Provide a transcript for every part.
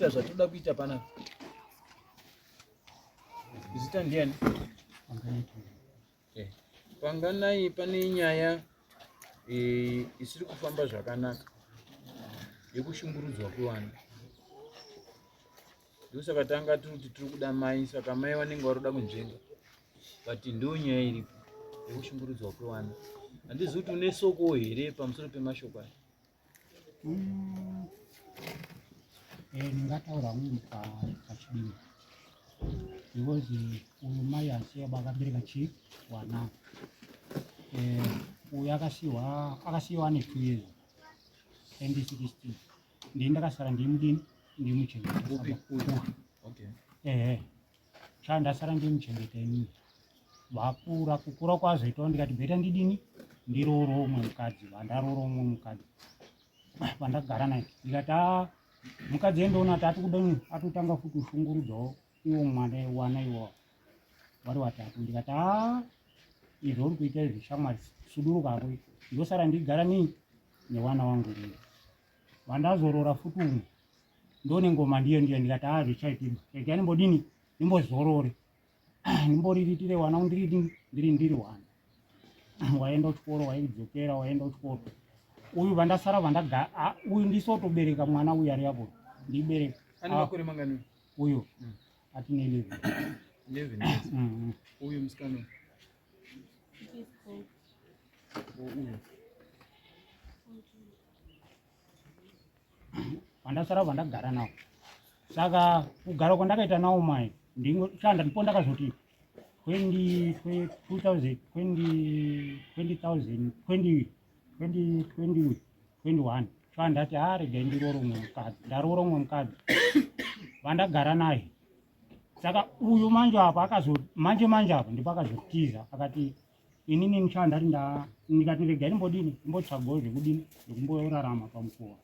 kuita zvatinoda kuita panapa. Zita ndiani? Eh, Panganai pane nyaya eh, isiri kufamba zvakanaka yekushungurudzwa kwevana. Ndosaka tanga tiri kuti tiri kuda mai, saka mai vanenge vari kuda kunzvenga. But ndo nyaya iripo yekushungurudzwa kwevana. Handizivi kuti une soko here pamusoro pemashoko aya. Eh, ndingataura hangu pachidimbu because uyu mai asiya vakabereka chii wana eh, uyu akasiwa akasiwa ane 2 years 2016 ndini ndakasara ndimudini ndimuchengeta Upi? Uyu. Okay. Ehe cha ndasara ndimuchengeta inini vakura kukura kwazoitawo ndikati beta ndidini ndiroore umwe mukadzi vandaroora umwe mukadzi vandagara naye ndikati a mukadzi endoona kuti atikuda atotanga futi kushungurudzawo iwo mwana wana iwawo vari watatu ndikati a izvo uri kuita izvi shamwari sudurukako ndosara ndigara nei newana wangu uyu vandazorora futi umwe ndone ngoma ndiyo ndiyo ndikati a zvichaitika regai ndimbodini ndimbozorore ndimboriritire wana ndiri ndiri ndiri wana waenda kuchikoro waidzokera waenda kuchikoro uyu vandasara vandaga uyu ndisotobereka mwana uyu ari apo ndibereka Ane makore mangani? uyu atine 11. 11 years. Uyu musikana. Oh, uyu. Vandasara vandagara nawo saka kugara kwandakaita nawo mai ndingoshanda ndipo ndakazoti 20 2000 20 20,000 20 20 21 sva ndati ha regai ndiroore umwe mukadzi ndaroora umwe mukadzi vandagara naye saka uyu manje apa akazo manje manje apa ndipo akazotiza akati inini ndichava ndati nda ndikati regai ndimbodini ndimbotsvagawo zvekudini zvekumborarama pamukuwa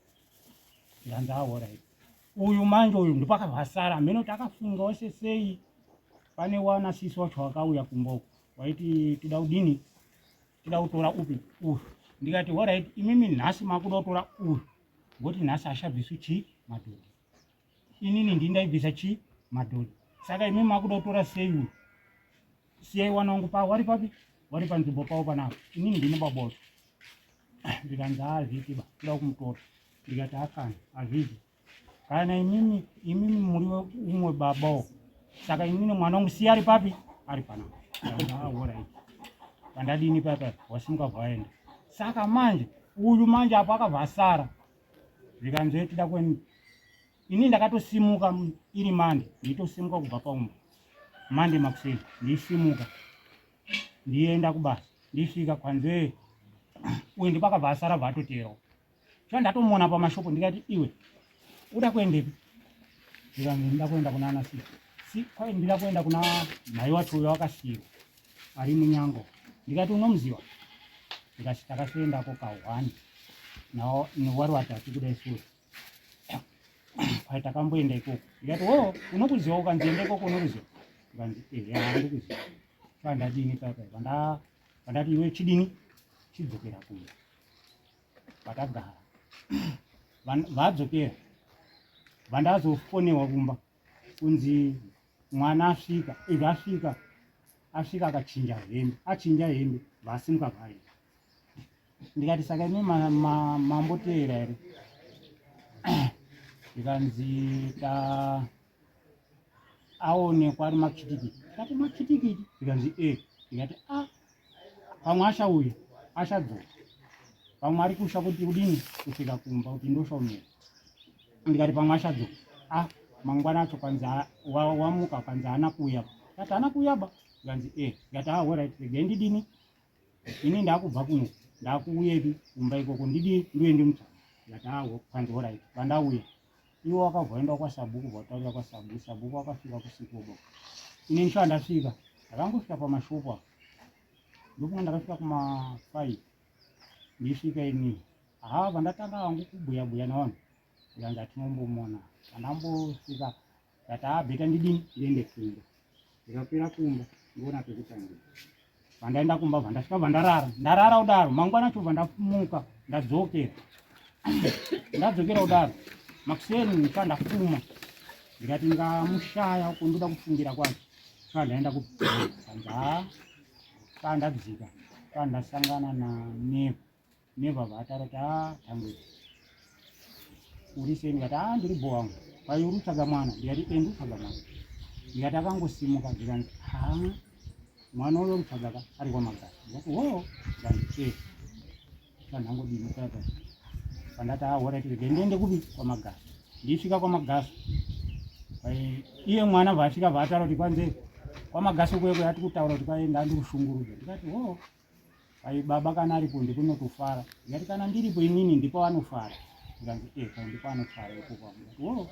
ndikanzi ahorit uyu manje uyu ndipo akabva asara hameno kuti akafungawo sesei pane wana sisi wacho wakauya kumboko waiti tida kudini tida kutora upi uyu ndikati horit imimi nhasi makuda kutora uyu ngokuti nhasi ashabviswi chii madhodhi inini ndini ndaibvisa chii madhodhi saka imimi makuda kutora sei uyu siyai wana wangu pa wari papi wari panzvimbo pavo panapa inini ndini baba wacho ndikanzi hazviiti ba kuda kumutora ndikati akana hazviiti kana imimi imimi muri umwe babawo saka inini mwana wangu siya ari papi ari panapa orit pandadini papa wasimuka bvaenda saka manje uyu manje apo akabva asara zvikanzi tida kweni ini ndakatosimuka iri mande nditosimuka kubva paumba mande makuseni ndisimuka ndienda kubasa ndisvika kwanze uyu ndipo akabva asara bva atoterawo cho ndatomuona pamashopo ndikati iwe uda kuendepi ndikanzi ndida kuenda kuna ana si si kwai ndida kuenda kuna mhai wacho uyo wakasiyiwa ari munyango ndikati unomuziva ndikati takasoendako kahwani nawo wari watatu kudai sure kwai takamboenda ikoko ndikati wo unokuziva ukanzi enda ikoko unokuziva ukanzi ehe handikuziva pandadini papa pandati iwe chidini chidzokera kumba patagara vadzokera vandazofonewa kumba kunzi mwana asvika izvo asvika asvika akachinja hembe achinja hembe vasimuka vaenda ndikati saka imi mamboteera here ndikanzi ta aonekwa ari makitikiti ndikati makitikiti ndikanzi e ndikati a pamwe ashauya ashadzoka pamwe ari kusha kuti kudini kusvika kumba kuti ndoshomera ndikati pamwe ashadzoka a mangwana acho kwanzi wamuka kwanzi haana kuuya ndikati haana kuuya ba ndikanzi e ndikati a orit regai ndidini ini ndakubva kuno ndakuuyepi kumba ikoko ndidi nduye ndimutsvaka ndikati a kwanzi orit vandauya iwo wakabva waenda kwasabhuku vataurira kwasabhuku sabhuku wakasvika kusikobo ini ndicho andasvika ndakangosvika pamashopo apa ndokunga ndakasvika kuma 5 ndisvika ini ha vandatanga hangu kubhuya bhuya navanhu ndikanzi atinombomona andambosvika ndati ha bheta ndidini ndiende kumba ndikakwira kumba ndoona pekutangira vandaenda kumba vandasvika vandarara ndarara kudaro mangwana chobva ndafumuka ndadzokera ndadzokera kudaro makuseni ndika ndafuma Ndikati ngamushaya uko ndoda kufungira kwake. Saka ndaenda kupanzi haa pandadzika pandasangana naNevo. Nevo abva ataura kuti haa Tangweti uri sei? Ndikati haa ndiri bho wangu. Kwai uri kutsvaga mwana? Ndikati e ndiri kutsvaga mwana. Ndikati akangosimuka zvikanzi haa mwana uyo kutsvaga ka ari kwamagara. Ndikati hoo zvikanzi e Ndangodini paya paya. Pandati ah alright rega ndiende kupi kwamagasa. Ndisvika kwamagasa. Kwai iye mwana vasvika vataura kuti kwanze kwamagasa kuye kuya kutaura kuti kwai ndandikushungurudza. Ndikati ho kwai baba kana aripo ndikunotofara. Ndikati kana ndiripo inini ndipo anofara. Ndikanzi eh kwai ndipo anofara ikoko. Ndikati ho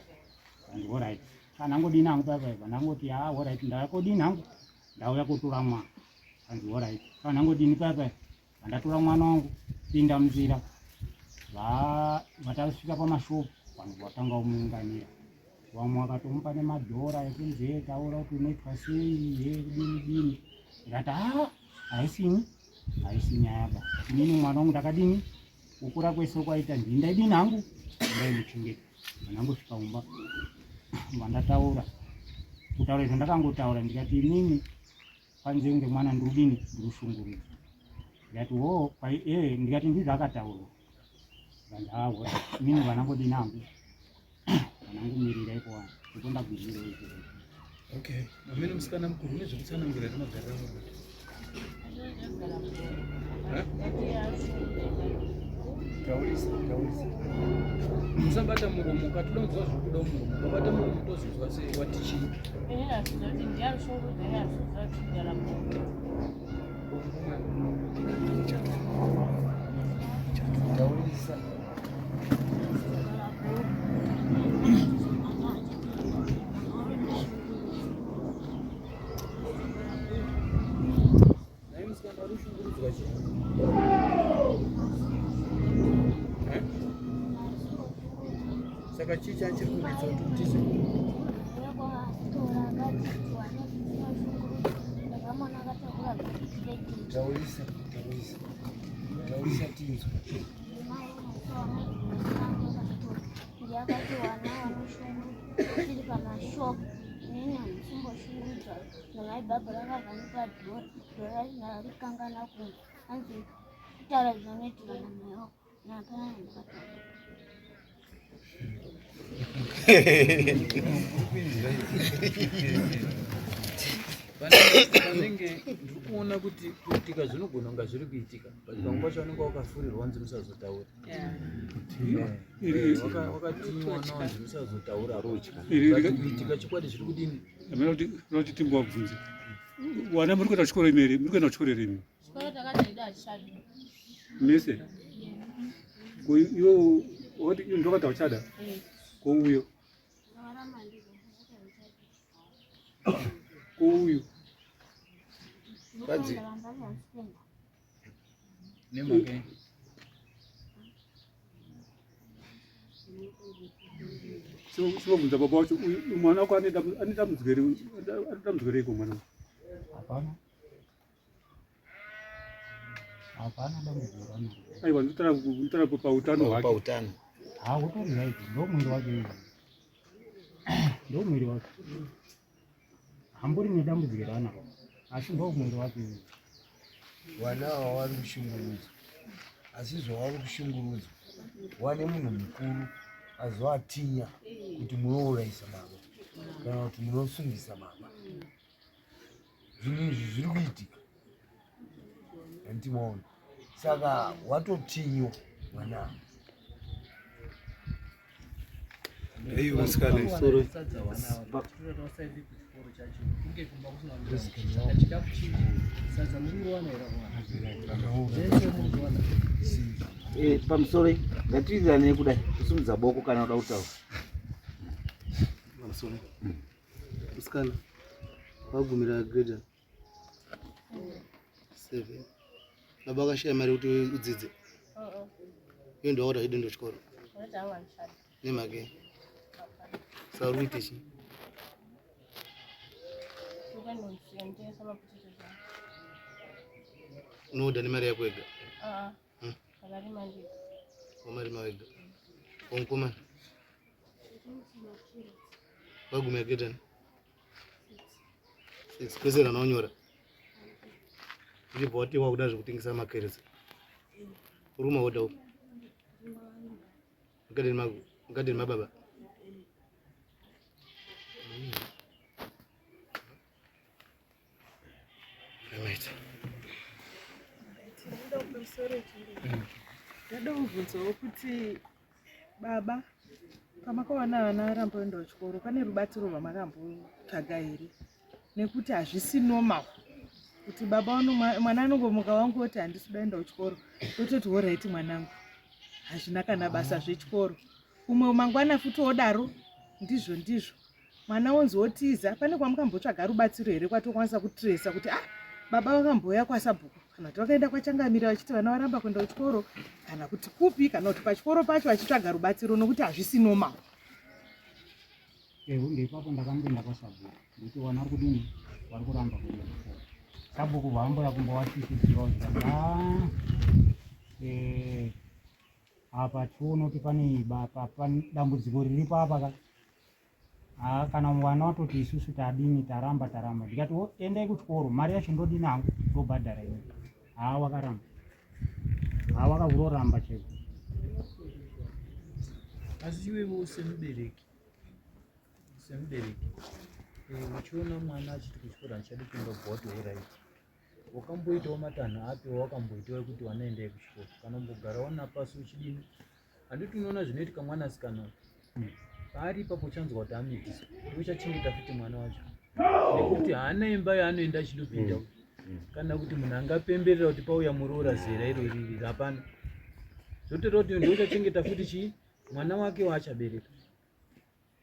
and alright. Kana ngodini hangu paya paya ndangoti ah alright ndauya kodini hangu ndauya kutora mwana. Kanzi alright. Kana ngodini paya paya Pandatora mwana wangu pinda munzira vatasvika pamashopu vanhu vatanga kumuunganira vamwe vakatomupa nemadhora ekunzi he taura kuti unoitwa sei he kudini dini ndikati haa haisini haisi nyaya ba inini mwana wangu ndakadini kukura kwese kwaita ndini ndaidini hangu ndaimuchengeta ndangosvika kumba vandataura kutaura izvo ndakangotaura ndikati inini Panzenge mwana ndirudini ndirushungurudzwa ndikati wo kwai eh ndikati ndizvo akataurwa vanhu avo inini vanangodini hangu vanangomirira iko wani ndipo ndagumira iko. Okay, amene musikana mukuru une zvekutsanangura here magariro amuri kuita? Taurisa, taurisa. Musabata muromo, ukatoda kunzwa zviri kuda muromo, ukabata muromo tozonzwa sei wati chii? Taurisa. Nhai musikana uri kushungurudzwa chii? Eh? Saka chii chachiri kunetsa kuti utize? Taurisa, taurisa. Taurisa tinzwe. Ndiyakati wana vanoshungurudzwa tiri pamashopu inini handisimboshurudzwa Namai Barbara vakabva ndipa dhora, dhora ndarikanganwa kumba. Hanzi kutaura zvinoitika namai wako. Napana ndakataura. Panenge ndiri kuona kuti kuitika zvinogona kunga zviri kuitika but pamwe pacho vanenge vakafurirwa kunzi musazotaura. Wakatinywa nawanzi musazotaura. But kuitika chokwadi zviri kudini? Amene kuti kuti timbovabvunze. Wana muri kuenda kuchikoro imi here? Muri kuenda kuchikoro here imi? Chikoro takati hatichadi. Mese? Ko iwe wati iwe ndokati hauchada? Ko uyo? Ko uyu? Badzi. Nemhaka yei? Sivobvunza baba wacho uyu mwana wako ane dambudziko ere ane dambudziko reiko mwana wako? Hapana. Hapana dambudziko ranaro. Aiwa ndotara pautano hwake. Pautano. Ha utori right ndo mwiri wake uyu. Ndo mwiri wake. Hambori nedambudziko raanaro asi ndo mwiri wake uyu. Vana ava vari kushungurudzwa asi zvavari kushungurudzwa wane munhu mukuru azoatinya kuti munourayisa baba kana kuti munosungisa baba zvinhu izvi zviri kuitika andimaona saka watotinywa mwana ava. Ei musikana Eh, pamusoro ngatiwirirane kudai kusimudza boko kana uda kutaura pamusoro musikana wagumira grade 7 baba akashaya mari kuti udzidze iwe ndiwakuti achidi ndochikoro nemhake saka uri kuite chii unoda nemari yako wega wamarima wega wamukomana Waguma grade 6 kwese rana unyora. Uchibva wati wakuda zvekutengesa makeresi. Uri kumahodha uko. Mugadheni mako, mugadheni mababa. Ndada kubvunzawo kuti baba pamakawana vana varamba kuenda kuchikoro pane rubatsiro rwamakambotsvaga here nekuti hazvisi normal kuti baba mwana anongomuka wangu oti handisi kuda kuenda kuchikoro ototi horaiti mwanangu hazvina kana basa zvechikoro umwe mangwana futi odaro ndizvo ndizvo mwana wonzi wotiza pane kwamukambotsvaga rubatsiro here kwatokwanisa kutresa kuti ah baba vakambouya kwasabhuku kana kuti vakaenda kwachangamira vachiti vana varamba kuenda kuchikoro kana kuti kupi kana kuti pachikoro pacho vachitsvaga rubatsiro nokuti hazvisi normal Ehunde ipapo ndakamboenda kwasabhuku ndikuti wana vari kudini vari kuramba kuenda kuchikoro sabhuku vaamboya kumba wasisiziva kuti ah, eh, apa tione kuti pane dambudziko riripo apa ka Ah, kana mwana watoti isusu tadini taramba taramba ndikati oh, endai kuchikoro mari yacho ndodini hangu ndobhadhara ini haa wakaramba haa wakazoramba cheko asi iwewo semubereki semubereki eh, uchiona mwana achiti kuchikoro handichadi kuenda ubva wati orit wakamboitawo matanho api wakamboitawo ekuti wana endai kuchikoro kana umbogara wana pasi uchidini handiti unoona zvinoitika mwanasikana uyu paari ipapo uchanzwa kuti amitiswa uchachengeta futi mwana wacho nekuti haana imba yaanoenda achindopinda mm. mm. kana kuti munhu angapemberera kuti pauya muroora zera iro riri hapana zvotoita kuti ndouchachengeta futi chii mwana wake waachabereka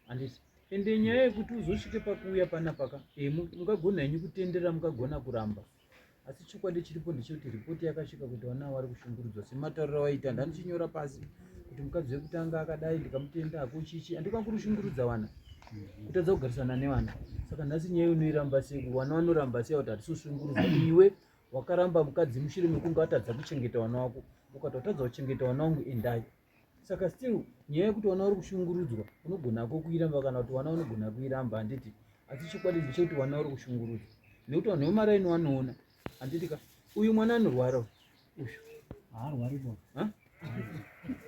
handiti ende nyaya yekuti uzosvike pakuuya panapaka e, mungagona henyu kutenderera mungagona kuramba asi chokwadi chiripo ndechekuti ripoti yakasvika kuti vana vari kushungurudzwa sematauriro awaita ndandichinyora pasi kuti mukadzi wekutanga akadai ndikamutenda hakuchichi andikwangu kushungurudza vana kutadza kugarisana nevana saka nhasi nyaya unoiramba sei vana vanoramba sei kuti hatisi iwe wakaramba mukadzi mushure mekunge atadza kuchengeta vana wako ukati watadza kuchengeta vana wangu endai saka still nyaya yekuti wana uri kushungurudzwa unogonako kuiramba kana kuti wana unogona kuiramba handiti asi chokwadi ndechekuti wana uri kushungurudzwa nekuti vanhu vemaraini vanoona handiti ka uyu mwana anorwara uyu haarwari bo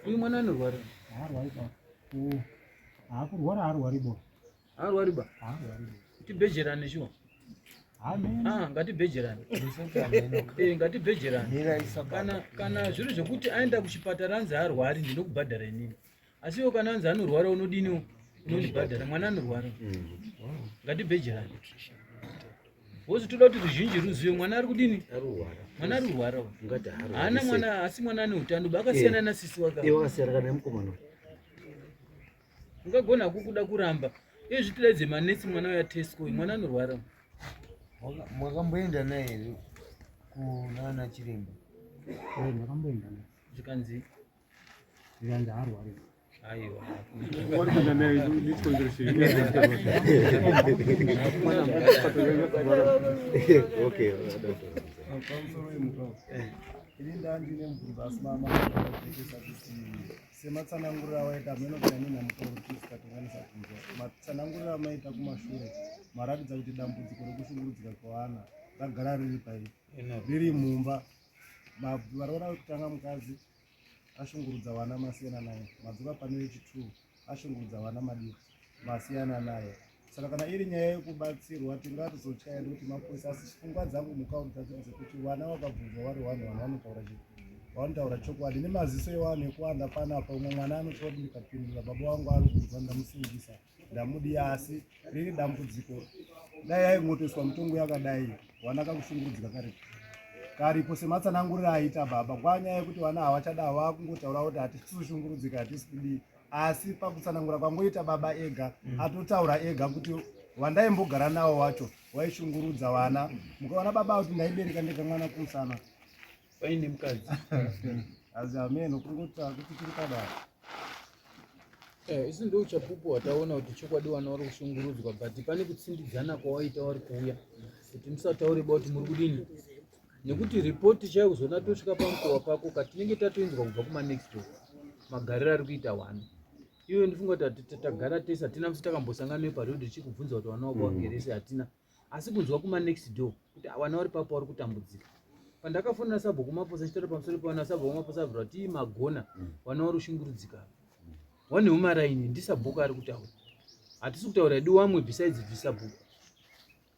uyu mwana anorwara haarwari bo haakurwara haarwari bo haarwari ba haarwari tibhejerane shuwa Ah, ngatibhejerane eh, ngatibhejerane kana kana zviri zvekuti aenda kuchipatara anzi haarwari ndinokubhadhara inini asi iwo kana anzi anorwara unodiniwo unondibhadhara mwana anorwara ngatibhejerane wozi toda kuti ruzhinji ruzive mwana ari kudini mwana ari kurwara haana mwana asi mwana ane utano akasiyana eh. nasisi wake ungagona kukuda kuramba iye zvitidaidze manesi mwana uya tesco mwana anorwara mwakamboenda naye here kunana chiremba eh, ndakamboenda naye zvikanzi zvikanzi haarwari aiwa okay ini ndandine mubvunzo asi mama akajekesa kuti Sematsananguriro awaita hameno kana nina mutauro tisikatokwanisa kunzwa matsananguriro amaita kumashure maratidza kuti dambudziko rekushungurudzika kwevana ragara riri pai riri mumba varoora vekutanga mukadzi ashungurudza vana masiyana naye madzoka pane vechitwo ashungurudza vana madiki masiyana naye saka kana iri nyaya yekubatsirwa tingatozotya here kuti mapurisa asi pfungwa dzangu mukauri dzadziri dzekuti vana vakabvunzwa vari vanhu vanhu vanotaura chii vanotaura chokwadi nemaziso evanhu ekuwanda panapa umwe mwana anotya kuti ndikapindura baba vangu ari kunzwa ndamusungisa ndamudiya asi riri dambudziko dai yaingotoiswa mutongo yakadai wana kakushungurudzika karipo karipo sematsananguriro aita baba kwanyaya yekuti vana havachada vakungotaura kuti hatisi kushungurudzika hatisi kudii asi pakutsanangura kwangoita baba ega mm. atotaura ega kuti wandaimbogara nawo wacho waishungurudza vana mukaona baba kuti ndaibereka ndega mwana kumusana paine mukadzi asi ameno kungoti akuti tiri padare eh, isi ndo uchapupu hwataona kuti chokwadi wana vari kushungurudzwa but pane kutsindidzana kwawaita wari kuuya kuti musataure ba kuti muri kudini nekuti ripoti chaiyo kuzoona tosvika pamukova pako katinenge tatoinzwa kubva kumanext door magariro ari kuita wana Iwe ndifunga kuti tagara tese hatina musi takambosangana neparoad tichikubvunza kuti vana wako vagere sei hatina. Asi kunzwa kuma next door kuti vana vari papo vari kutambudzika. Pandakafonera sabhuku Maposa ndichitaura pamusoro pevana sabhuku Maposa abvira kuti ii magona vana vari kushungurudzika. Wane umaraini ndisabhuku ari kutaura. Hatisi kutaura hedu wamwe besides ndisabhuku.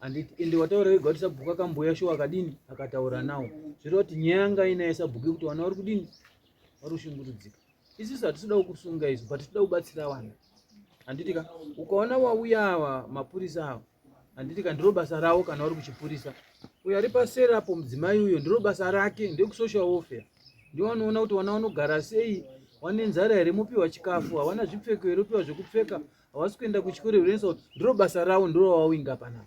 Handiti ende wataura wega kuti sabhuku akamboya shuwa akadini akataura nawo. Zvireva kuti nyaya yanga inaye sabhuku yekuti vana vari kudini vari kushungurudzika. Isusu hatisi kuda kukusunga isu but tinoda kubatsira vana. Handiti ka ukaona wauya awa mapurisa awa handiti ka ndiro basa ravo kana vari kuchipurisa. Uyo ari paseri apo mudzimai uyo ndiro basa rake ndekusocial welfare. Ndiwo vanoona kuti vana vanogara sei, vane nzara here mopiwa chikafu, havana zvipfeko here opiwa zvekupfeka, havasi kuenda kuchikoro here so ndiro basa ravo ndiro vawinga panapa.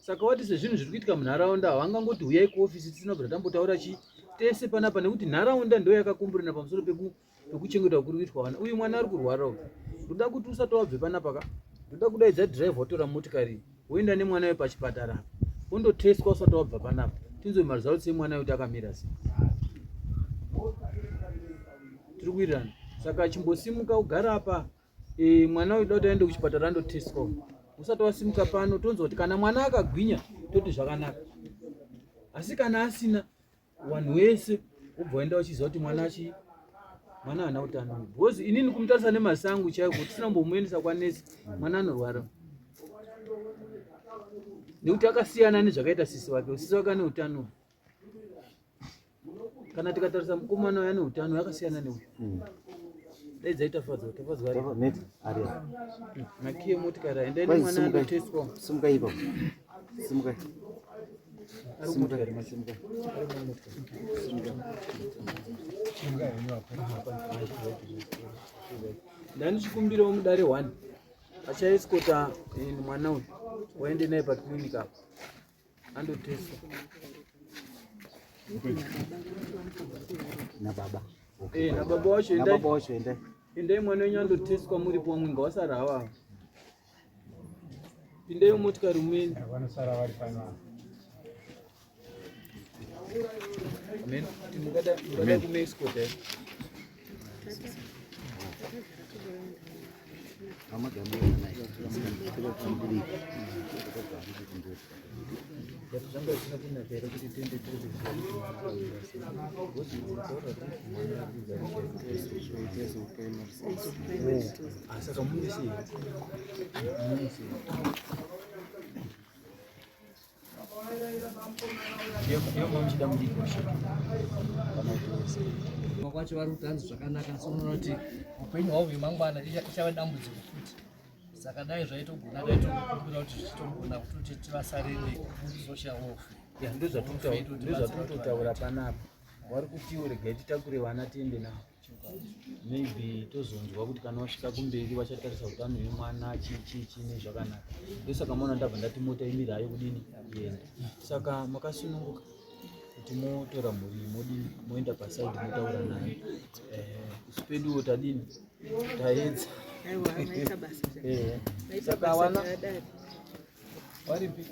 Saka wati sezvinhu zviri kuitika munharaunda havangangoti huyai kuofisi tisina kubvira tambotaura chi tese panapa nekuti nharaunda ndiyo yakakumburina pamusoro pekuchengetwa kuri kuitwa vana. Uyu mwana ari kurwara uyu. Ndoda kuti usati wabve panapa ka ndoda kudaidza driver wotora motikari woenda nemwana uyu pachipatara apa wondotestwa usati wabva panapa tinzwe maresults emwana uyu kuti akamira sei. Tiri kuwirirana. Saka chimbosimuka ugara apa e, mwana uyu da kuti aende kuchipatara andotestwa usati wasimuka pano tonzwa kuti kana mwana akagwinya toti zvakanaka asi kana asina vanhu wese wobva waenda uchiziva kuti mwana achi mwana haana utano because inini kumutarisa nemasangu chaiko tisina kumbomuendesa kwanesi mwana anorwara nekuti akasiyana nezvakaita sisi vake sisi vake ane utano kana tikatarisa mukomana uyu ane utano yakasiyana neuyu mm. dai dzaitafadzwa tafadzwa makiye motikari endai nemwana anotestwa simukai ipapo simukai Ndanichikumbirawo mudare one achaescota eh, mwana uyu waende naye paclinic apo andotestwa nababa eh, nababa wacho endai wacho endai endai mwana wenyu andotestwa muripo wamwe ngawasara hawa pindai mumotikari muende vanosara vari pano amen mungada mungada kumeescota eh? Zvanga zvisina kunaka here kuti tiende tiri kuziva kuti mwana akaura sei? Because mutaura kuti mwana ari kugarika. Saka muise muise. Kwacho vari kuti hanzi zvakanaka asi unoona kuti upenyu hwavo hwemangwana ichava dambudziko futi saka dai zvaitogona taitokumbira kuti zvichitogona kutoti tivasarire kusocial welfare ndozvatinototaura panapa vari kutiwo regai titakure vana tiende navo maybe tozonzwa kuti kana wasvika kumberi vachatarisa utano hwemwana chichichi nezvakanaka ndosaka maona ndabva ndati mota imire hayo kudini iende saka makasununguka kuti motora mhuri modini moenda pasaidi motaura naye eh, isu peduwo tadini taedza eh, saka wana varipi.